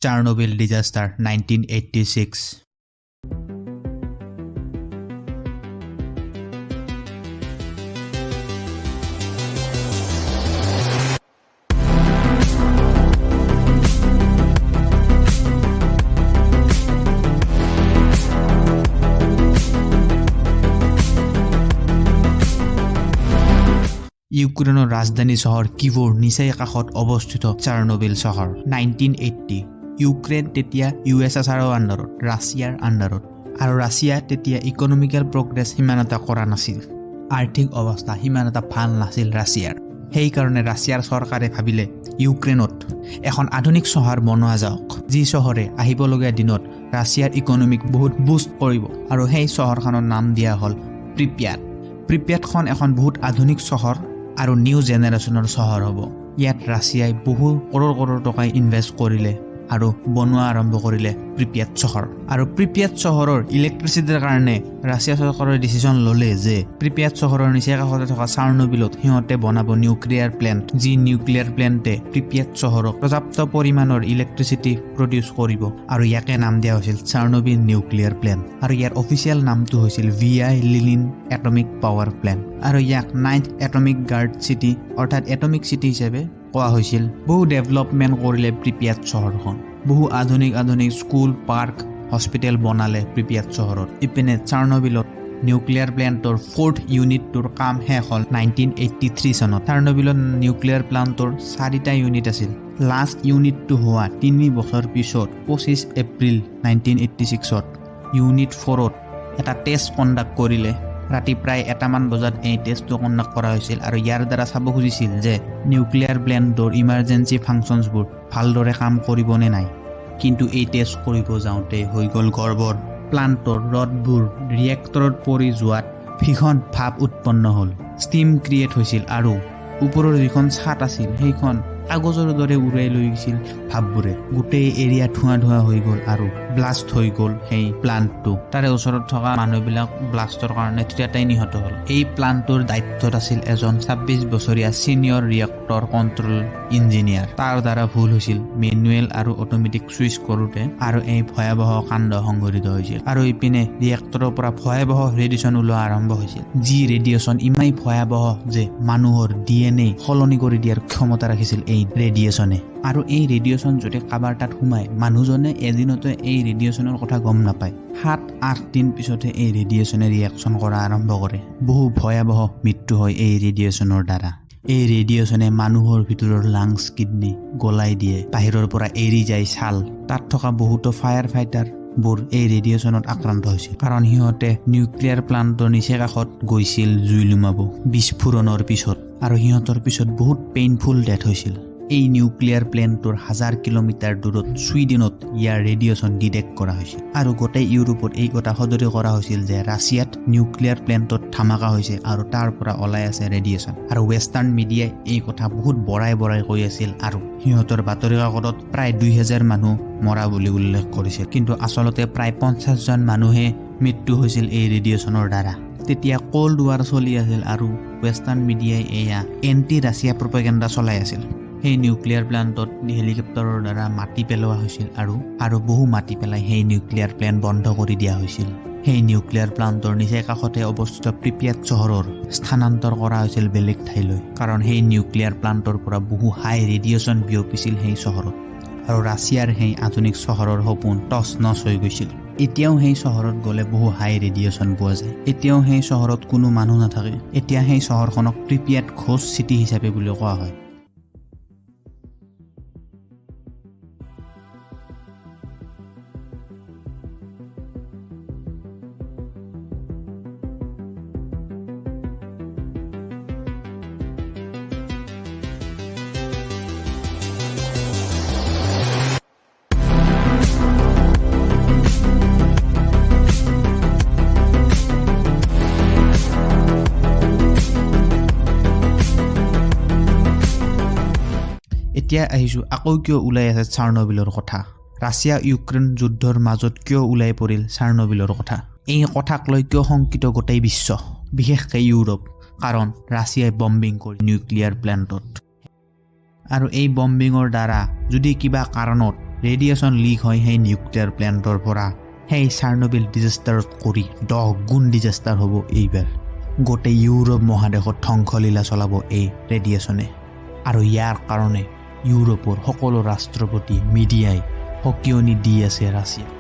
Chernobyl disaster 1986। ইউক্ৰেইনৰ ৰাজধানী চহৰ কিভৰ নিচেই কাষত অৱস্থিত চাৰ্নবিল চহৰ। 1980, ইউক্ৰেইন তেতিয়া ইউএছএছআৰৰ আণ্ডাৰত, ৰাছিয়াৰ আণ্ডাৰত। আৰু ৰাছিয়া তেতিয়া ইকনমিকেল প্ৰগ্ৰেছ সিমান এটা কৰা নাছিল, আৰ্থিক অৱস্থা সিমান এটা ভাল নাছিল ৰাছিয়াৰ। সেইকাৰণে ৰাছিয়াৰ চৰকাৰে ভাবিলে, ইউক্ৰেইনত এখন আধুনিক চহৰ বনোৱা যাওক, যি চহৰে আহিবলগীয়া দিনত ৰাছিয়াৰ ইকনমিক বহুত বুষ্ট কৰিব। আৰু সেই চহৰখনৰ নাম দিয়া হ'ল প্ৰিপিয়াত। প্ৰিপিয়াতখন এখন বহুত আধুনিক চহৰ আৰু নিউ জেনেৰেশ্যনৰ চহৰ হ'ব। ইয়াত ৰাছিয়াই বহু কৰোৰ কৰোৰ টকা ইনভেষ্ট কৰিলে আৰু বনোৱা আৰম্ভ কৰিলে প্ৰিপিয়াত চহৰ। আৰু প্ৰিপিয়াত চহৰৰ ইলেক্ট্ৰিচিটিৰ কাৰণে ৰাছিয়া চৰকাৰে ডিচিশ্যন ল'লে যে প্ৰিপিয়াত চহৰৰ নিচেই কাষতে থকা চাৰ্নবিলত সিহঁতে বনাব নিউক্লিয়াৰ প্লেণ্ট, যি নিউক্লিয়াৰ প্লেণ্টে প্ৰিপিয়াত চহৰক পৰ্যাপ্ত পৰিমাণৰ ইলেক্ট্ৰিচিটি প্ৰডিউচ কৰিব। আৰু ইয়াকে নাম দিয়া হৈছিল চাৰ্নবিল নিউক্লিয়াৰ প্লেণ্ট। আৰু ইয়াৰ অফিচিয়েল নামটো হৈছিল V I. Lenin atomic power plant. আৰু ইয়াক নাইন্থ এটমিক গাৰ্ড চিটি, অৰ্থাৎ এটমিক চিটি হিচাপে কোৱা হৈছিল। বহু ডেভেলপমেণ্ট কৰিলে প্ৰিপিয়াত চহৰখন, বহু আধুনিক আধুনিক স্কুল, পাৰ্ক, হস্পিটেল বনালে প্ৰিপিয়াত চহৰত। ইপিনে চাৰ্নবিলত নিউক্লিয়াৰ প্লেণ্টৰ ফ'ৰ্থ ইউনিটটোৰ কাম শেষ হ'ল 1983 চনত। চাৰ্নবিলত নিউক্লিয়াৰ প্লাণ্টৰ চাৰিটা ইউনিট আছিল। লাষ্ট ইউনিটটো হোৱা 3 বছৰ পিছত 25 এপ্ৰিল 1986ত ইউনিট 4ত এটা টেষ্ট কণ্ডাক্ট কৰিলে। ৰাতি প্ৰায় 1টামান বজাত এই টেষ্টটো কণ্ডাক্ট কৰা হৈছিল আৰু ইয়াৰ দ্বাৰা চাব খুজিছিল যে নিউক্লিয়াৰ প্লেণ্টৰ ইমাৰ্জেঞ্চি ফাংচনছবোৰ ভালদৰে কাম কৰিবনে নাই। কিন্তু এই টেষ্ট কৰিব যাওঁতে হৈ গ'ল গড়বড়। প্লাণ্টৰ ৰডবোৰ ৰিয়েক্টৰত পৰি যোৱাত ভীষণ ভাপ উৎপন্ন হ'ল, ষ্টিম ক্ৰিয়েট হৈছিল আৰু ওপৰৰ যিখন ছাট আছিল, সেইখন কাগজৰ দৰে উৰাই লৈ গৈছিল ভাপবোৰে। গোটেই এৰিয়া ধোঁৱা ধোঁৱা হৈ গ'ল আৰু ব্লাষ্ট হৈ গ'ল সেই প্লাণ্টটো। তাৰে ওচৰত থকা মানুহবিলাক ব্লাষ্টৰ কাৰণে থিতাতে নিহত হ'ল। এই প্লাণ্টটোৰ দায়িত্বত আছিল এজন 26 বছৰীয়া ছিনিয়ৰ ৰিয়েক্টৰ কণ্ট্ৰল ইঞ্জিনিয়াৰ। তাৰ দ্বাৰা ভুল হৈছিল মেনুৱেল আৰু অট'মেটিক ছুইচ কৰোঁতে আৰু এই ভয়াৱহ কাণ্ড সংঘটিত হৈছিল। আৰু ইপিনে ৰিয়েক্টৰৰ পৰা ভয়াৱহ ৰেডিয়েশ্যন ওলোৱা আৰম্ভ হৈছিল, যি ৰেডিয়েশ্যন ইমানেই ভয়াৱহ যে মানুহৰ ডিএনএ সলনি কৰি দিয়াৰ ক্ষমতা ৰাখিছিল এই ৰেডিয়েশ্যনে। আৰু এই ৰেডিয়েশ্যন যদি কাৰোবাৰ তাত সোমায়, মানুহজনে এদিনতে এই ৰেডিয়েশ্যনৰ কথা গম নাপায়। 7-8 দিন পিছতহে এই ৰেডিয়েশ্যনে ৰিয়েকশ্যন কৰা আৰম্ভ কৰে। বহু ভয়াৱহ মৃত্যু হয় এই ৰেডিয়েশ্যনৰ দ্বাৰা। এই ৰেডিয়েশ্যনে মানুহৰ ভিতৰৰ লাংছ, কিডনী গলাই দিয়ে, বাহিৰৰ পৰা এৰি যায় ছাল। তাত থকা বহুতো ফায়াৰ ফাইটাৰবোৰ এই ৰেডিয়েশ্যনত আক্ৰান্ত হৈছিল, কাৰণ সিহঁতে নিউক্লিয়াৰ প্লাণ্টৰ নিচে কাষত গৈছিল জুই নুমাব বিস্ফোৰণৰ পিছত আৰু সিহঁতৰ পিছত বহুত পেইনফুল ডেথ হৈছিল। এই নিউক্লিয়াৰ প্লেণ্টটোৰ হাজাৰ কিলোমিটাৰ দূৰত ছুইডেনত ইয়াৰ ৰেডিয়েশ্যন ডিটেক্ট কৰা হৈছিল আৰু গোটেই ইউৰোপত এই কথা সদৰি কৰা হৈছিল যে ৰাছিয়াত নিউক্লিয়াৰ প্লেণ্টত ধামাকা হৈছে আৰু তাৰ পৰা ওলাই আছে ৰেডিয়েশ্যন। আৰু ৱেষ্টাৰ্ণ মিডিয়াই এই কথা বহুত বঢ়াই বঢ়াই কৈ আছিল আৰু সিহঁতৰ বাতৰি কাকতত প্ৰায় 2000 মানুহ মৰা বুলি উল্লেখ কৰিছিল। কিন্তু আচলতে প্ৰায় 50জন মানুহে মৃত্যু হৈছিল এই ৰেডিয়েশ্যনৰ দ্বাৰা। তেতিয়া ক'ল্ড ৱাৰ চলি আছিল আৰু ৱেষ্টাৰ্ণ মিডিয়াই এয়া এণ্টি ৰাছিয়া প্ৰপেগেণ্ডা চলাই আছিল। সেই নিউক্লিয়াৰ প্লাণ্টত হেলিকপ্টাৰৰ দ্বাৰা মাটি পেলোৱা হৈছিল আৰু আৰু বহু মাটি পেলাই সেই নিউক্লিয়াৰ প্লেণ্ট বন্ধ কৰি দিয়া হৈছিল। সেই নিউক্লিয়াৰ প্লাণ্টৰ নিচেই কাষতে অৱস্থিত প্ৰিপিয়াত চহৰৰ স্থানান্তৰ কৰা হৈছিল বেলেগ ঠাইলৈ, কাৰণ সেই নিউক্লিয়াৰ প্লাণ্টৰ পৰা বহু হাই ৰেডিয়েশ্যন বিয়পিছিল সেই চহৰত আৰু ৰাছিয়াৰ সেই আধুনিক চহৰৰ সপোন তচ নচ হৈ গৈছিল। এতিয়াও সেই চহৰত গ'লে বহু হাই ৰেডিয়েশ্যন পোৱা যায়। এতিয়াও সেই চহৰত কোনো মানুহ নাথাকে। এতিয়া সেই চহৰখনক প্ৰিপিয়াত ঘোষ্ট চিটি হিচাপে বুলি কোৱা হয়। এতিয়া আহিছোঁ, আকৌ কিয় ওলাই আছে চাৰ্নবিলৰ কথা? ৰাছিয়া ইউক্ৰেইন যুদ্ধৰ মাজত কিয় ওলাই পৰিল চাৰ্নবিলৰ কথা? এই কথাক লৈ কিয় শংকিত গোটেই বিশ্ব, বিশেষকৈ ইউৰোপ? কাৰণ ৰাছিয়াই বম্বিং কৰি নিউক্লিয়াৰ প্লেণ্টত আৰু এই বম্বিঙৰ দ্বাৰা যদি কিবা কাৰণত ৰেডিয়েশ্যন লিক হয় সেই নিউক্লিয়াৰ প্লেণ্টৰ পৰা। সেই চাৰ্নবিল ডিজাষ্টাৰত কৰি 10 গুণ ডিজাষ্টাৰ হ'ব এইবাৰ। গোটেই ইউৰোপ মহাদেশত ধ্বংসলীলা চলাব এই ৰেডিয়েশ্যনে। আৰু ইয়াৰ কাৰণে ইউৰোপৰ সকলো ৰাষ্ট্ৰপতি, মিডিয়াই সকিয়নি দি আছে ৰাছিয়াক।